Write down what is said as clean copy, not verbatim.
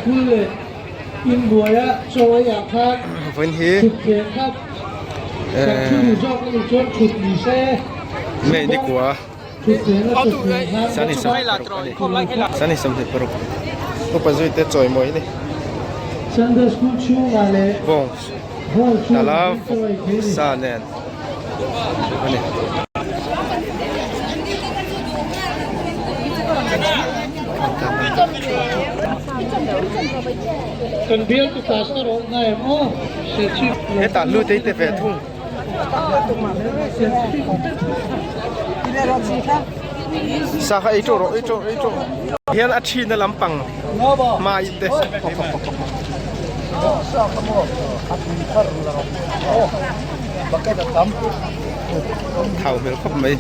School leh inbuaia chaw eiah khan Vawiin hi thutthleng kha kan thu duh zawk a nih chuan thut ni se. May ni kua Sani 26 a ni. Sani 26 upa zui te chawimawi a ni. Sunday School chhungah leh Bawng Hall chhungah tala chaw ei thei a ni. sa nen a ni. Kan bialtu pastor awm na em aw? Serchhip. Hetah lu te hi te ve thung. Sa kha ei tawh rawh ei tawh ei tawh. Hian a thina lampang mai te. Thau hmel khawp mai.